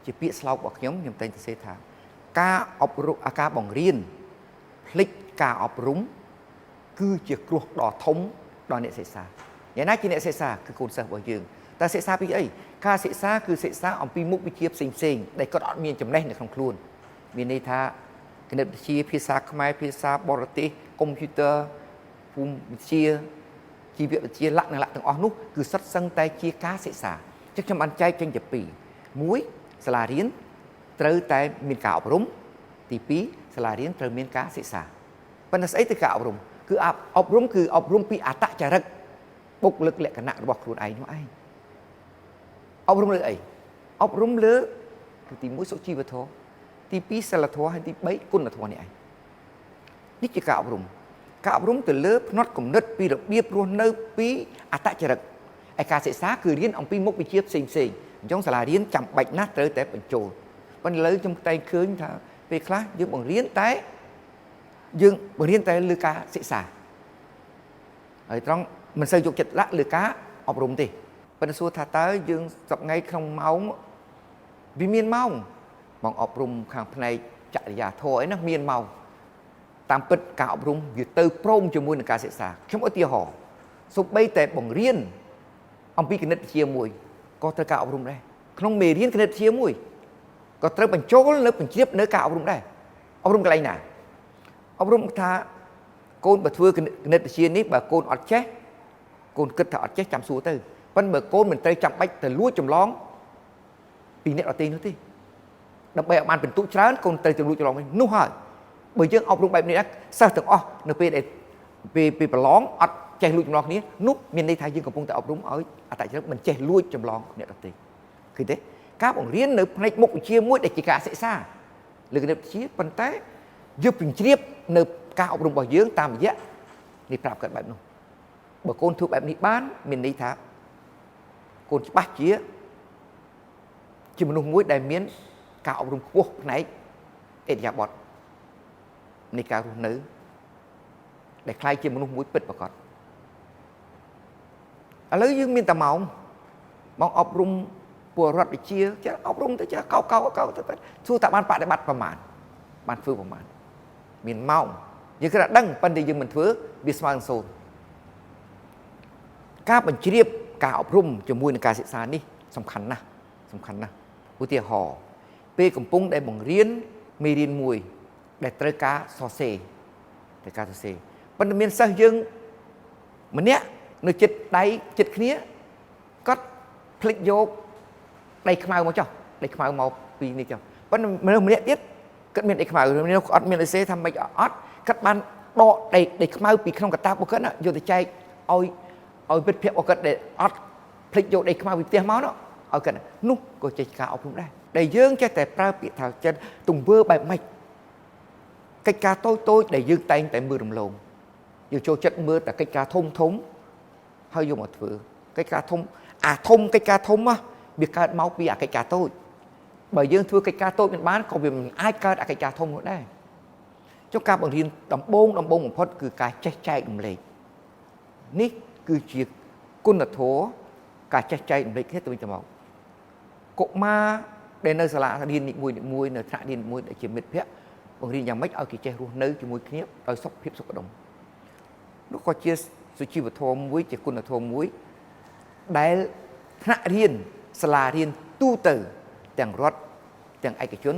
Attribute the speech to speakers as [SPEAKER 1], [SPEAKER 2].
[SPEAKER 1] ជាពាក្យស្លោករបស់ខ្ញុំខ្ញុំតែងតែសេថា ការអប់រំការបង្រៀនភ្លេចការអប់រំគឺជាគ្រោះដ៏ធំដល់អ្នកសិក្សាយ៉ាងណាជាអ្នកសិក្សាគឺកូនសិស្សរបស់យើងតែសិក្សាពីអីការសិក្សាគឺសិក្សាអំពីមុខវិជ្ជាផ្សេងផ្សេងៗដែលគាត់អត់មានចំណេះនៅក្នុងខ្លួនមានន័យថាគណិតវិទ្យាភាសាខ្មែរភាសាបរទេសកុំព្យូទ័រភូមិវិទ្យាជីវវិទ្យាលក្ខណៈទាំងអស់នោះគឺសុទ្ធសឹងតែជាការសិក្សាចឹងខ្ញុំបានចែកចេញជាពីរមួយសាលារៀនត្រូវតែមានការអប់រំទី2សាលារៀនត្រូវមានការសិក្សាប៉ុន្តែស្អីទៅការអប់រំគឺអប់រំគឺអប់រំពីអត្តចរិតបុគ្គលិកលក្ខណៈរបស់ខ្លួនឯងនោះឯងអប់រំលើអីអប់រំលើគឺទី1សុជីវធម៌ទី2សិលធម៌ហើយទី3គុណធម៌នេះឯងនេះជាការអប់រំការអប់រំទៅលើផ្នត់គំនិតពីរបៀបរស់នៅពីអត្តចរិតឯការសិក្សាគឺរៀនអំពីមុខវិជ្ជាផ្សេងផ្សេងអញ្ចឹងសាលារៀនចាំបាច់ណាស់ត្រូវតែបញ្ចូលប៉ុន្តែឥឡូវខ្ញុំតែងឃើញថាពេលខ្លះយើងបង្រៀនតែយើងបង្រៀនតែលើការសិក្សាហើយត្រង់មិនសូវយកចិត្តដាក់លើការអប់រំទេប៉ុន្តែសួរថាតើយើងសប្ងៃក្នុងម៉ោងវាមានម៉ោងបងអប់រំខាងផ្នែកចរិយាធម៌អីណាមានម៉ោងតាមពិតការអប់រំវាទៅព្រមជាមួយនឹងការសិក្សាខ្ញុំឧទាហរណ៍សូម្បីតែបង្រៀនអំពីគណិតវិទ្យាមួយក៏ត្រូវការអប់រំដែរក្នុងមេរៀនគណិតវិទ្យាមួយក៏ត្រូវបញ្ចូលនៅបញ្ជ្រាបនៅការអប់រំដែរអប់រំកន្លែងណាអប់រំថាកូនបើធ្វើគណិតវិទ្យានេះបើកូនអត់ចេះកូនគិតថាអត់ចេះចាំសួរទៅប៉ុន្តែបើកូនមិនត្រូវចាំបាច់ទៅលួចចម្លងពីអ្នកដទៃនោះទេដើម្បីឲ្យបានពិន្ទុច្រើនកូនត្រូវទៅលួចចម្លងវិញនោះហើយបើយើងអប់រំបែបនេះសិស្សទាំងអស់នៅពេលដែលពេលពេលប្រឡងអត់ចេះលួចចម្លងគ្នានោះមានន័យថាយើងកំពុងតែអប់រំឲ្យអត្តចរិតមិនចេះលួចចម្លងអ្នកដទៃឃើញទេការបង្រៀននៅផ្នែកមុខវិជ្ជាមួយដែលជាការសិក្សាលើគណិតវិទ្យាប៉ុន្តែយើងបញ្ជ្រាបនៅការអប់រំរបស់យើងតាមរយៈនេះប្រាប់គាត់បែបនោះបើកូនធ្វើបែបនេះបានមានន័យថាកូនច្បាស់ជាមនុស្សមួយដែលមានការអប់រំខ្ពស់ផ្នែកឥរិយាបថនៃការរស់នៅដែលក្លាយជាមនុស្សមួយពិតប្រាកដឥឡូវយើងមានតែម៉ោងមកអប់រំពលរដ្ឋវិជាចេះអប់រំទៅចេះកោកោកោទៅសួរតែបានបដិបត្តិប្រមាណបានធ្វើប្រមាណមានម៉ោងយើងគិតថាដឹងប៉ុន្តែយើងមិនធ្វើវាស្មើនឹងសូន្យការបញ្ជ្រាបការអប់រំជាមួយនឹងការសិក្សានេះសំខាន់ណាស់សំខាន់ណាស់ឧទាហរណ៍ពេលកំពុងដែលបង្រៀនមេរៀនមួយដែលត្រូវការសរសេរត្រូវការសរសេរប៉ុន្តែមានសិស្សយើងម្នាក់នៅចិត្តដៃចិត្តគ្នាគាត់ភ្លេចយកដីខ្មៅមកចុះដីខ្មៅមកពីនេះចុះប៉ុន្តែមនុស្សម្នាក់ទៀតគាត់មានដីខ្មៅមនុស្សអត់មានអីសេថាម៉េចអត់គាត់បានដកដីខ្មៅពីក្នុងកតាបរបស់គាត់ណាយកទៅចែកឲ្យមិត្តភក្តិរបស់គាត់ដែលអត់ភ្លេចយកដីខ្មៅពីផ្ទះមកនោះឲ្យគាត់នោះក៏ចេះការអប់រំដែរដែលយើងចេះតែប្រើពាក្យថាចិត្តទង្វើបែបម៉េចកិច្ចការតូចតូចដែលយើងតែងតែមើលរំលងយើងចូលចិត្តមើលតែកិច្ចការធំធំហើយយកមកធ្វើកិច្ចការធំអាធំកិច្ចការធំណាវាកើតមកពីអាកិច្ចការតូចបើយើងធ្វើកិច្ចការតូចមិនបានក៏វាមិនអាចកើតអាកិច្ចការធំនោះដែរចុះការបង្រៀនដំបូងដំបូងបំផុតគឺការចេះចែករំលែកនេះគឺជាគុណធម៌ការចេះចែករំលែកគ្នាទៅវិញទៅមកកុមារដែលនៅសាលារៀននីមួយៗនៅថ្នាក់រៀនមួយដែលជាមិត្តភ័ក្តិបង្រៀនយ៉ាងម៉េចឲ្យគេចេះរស់នៅជាមួយគ្នាដោយសុខភាពសុខដុមនោះក៏ជាសុជីវធម៌មួយជាគុណធម៌មួយដែលថ្នាក់រៀនសាលារៀនទូទៅទាំងរដ្ឋទាំងឯកជន